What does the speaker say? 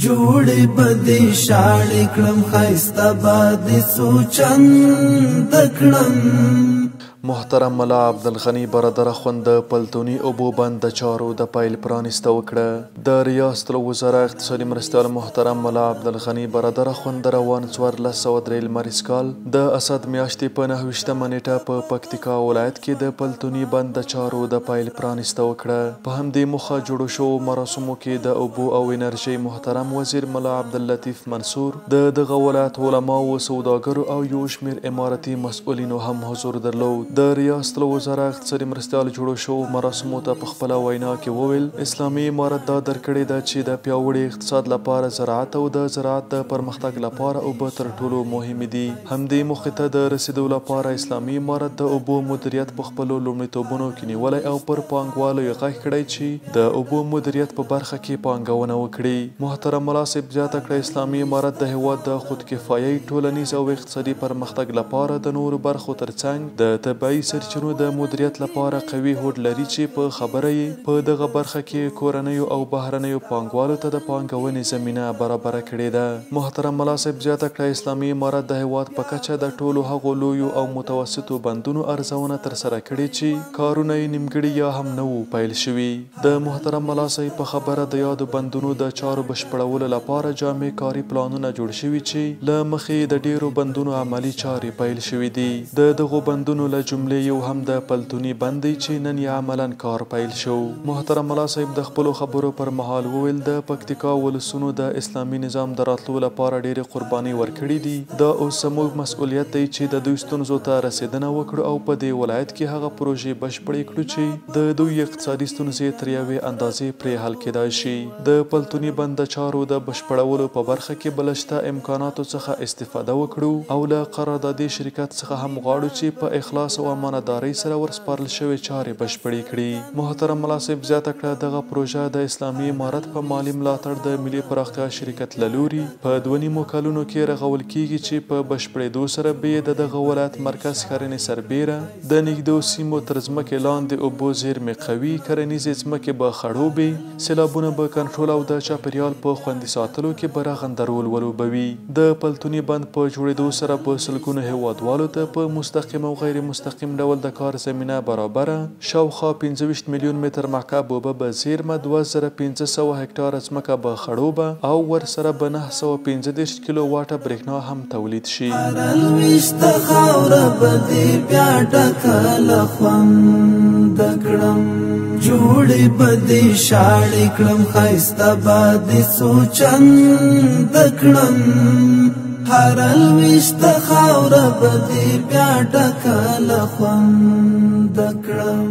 جوړې به دې شاړې کړم، ښایسته به دې څو چنده کړم. محترم ملا عبدالغني برادر اخوند د پلتوني اوبو بند د چارو د پیل پرانیسته وکړه. د ریاست الوزراء اقتصادي مرستیال محترم ملا عبدالغني برادر اخوند د روان 1403 لمریز کال د اسد میاشتې په 29مه نیټه په پکتیکا ولایت کې د پلتوني بند د چارو د پیل پرانیسته وکړه. په همدې موخه جوړو شوو مراسمو کې د اوبو او انرژۍ محترم وزیر ملا عبداللطیف منصور، د دغه ولایت علماوو، سوداګرو او یو شمېر امارتي مسؤلینو هم حضور درلود. د ریاست الوزراء اقتصادي مرستیال جوړو شوو مراسمو ته په خپله وینا کې وویل، اسلامي امارت دا درک کړې ده چې د پیاوړي اقتصاد لپاره زراعت او د زراعت د پرمختګ لپاره اوبه تر ټولو مهمې دي. همدې موخې ته د رسېدو لپاره اسلامي امارت د اوبو مدیریت په خپلو لومړیتوبونو کې نیولی او پر پانګوالو یې غږ کړی چې د اوبو مدیریت په برخه کې پانګونه وکړي. محترم ملا صاحب زیاته کړه، اسلامي امارت د هېواد د خودکفایۍ، ټولنیز او اقتصادي پرمختګ لپاره د نورو برخو ترڅنګ د طبیعي سرچینو د مدیریت لپاره قوي هوډ لري چې په خبره یې په دغه برخه کې کورنیو او بهرنیو پانګوالو ته د پانګونې زمینه برابره کړې ده. محترم ملا صاحب زیاته کړه، اسلامي امارت د هېواد په کچه د ټولو هغو لویو او متوسطو بندونو ارزونه ترسره کړې چې کارونه یې نیمګړي یا هم نه وو پیل شوي. د محترم ملا صاحب په خبره د یادو بندونو د چارو بشپړولو لپاره جامع کاري پلانونه جوړ شوي چې له مخې یې د ډېرو بندونو عملي چارې پیل شوي دي. د دغو بندونو له جملې یو هم د پلتوني بند دی چې نن یې عملاً کار پیل شو. محترم ملا صاحب د خپلو خبرو پر مهال وویل، د پکتیکا ولسونو د اسلامي نظام د راتلو لپاره ډېرې قربانۍ ورکړې دي. دا اوس زموږ مسؤلیت دی چې د دوی ستونزو ته رسېدنه وکړو او په دې ولایت کې هغه پروژې بشپړې کړو چې د دوی اقتصادي ستونزې تر یوې اندازې پرې حل کېدای شي. د پلتوني بند د چارو د بشپړولو په برخه کې به له شته امکاناتو څخه استفاده وکړو او له قراردادي شرکت څخه هم غواړو چې په اخلاص او امانتدارۍ سره ورسپارل شوې چارې بشپړې کړي. محترم ملا صاحب زیاته کړه، دغه پروژه د اسلامي امارت په مالي ملاتړ د ملي پراختیا شرکت له لوري په 2.5 کلونو کې رغول کیږي چې په بشپړېدو سره به یې د دغه ولایت مرکز ښرنې سربېره د نږدو سیمو تر ځمکې لاندې اوبو زیرمې قوي، کرنیزې ځمکې به خړوبې، سیلابونه به کنټرول او د چاپېریال په خوندي ساتلو کې به رغنده رول ولوبوي. د پلتوني بند په جوړېدو سره په سلګونو هېوادوالو ته په مستقیم او غیر مستقیم ډول د کار زمینه برابره، شاوخوا 25 میلیون متر مکعب اوبه به زیرمه، 2500 هکټاره ځمکه به خړوبه او ورسره به 935 کیلو واټه برېښنا هم تولید شي. هره لوېشته خاوره به دې بیا ډکه له خونده کړم، جوړې به دې شاړې کړم، ښایسته به دې څو چنده کړم. هره لوېشته خاوره به دې بیا ډکه له خونده کړم.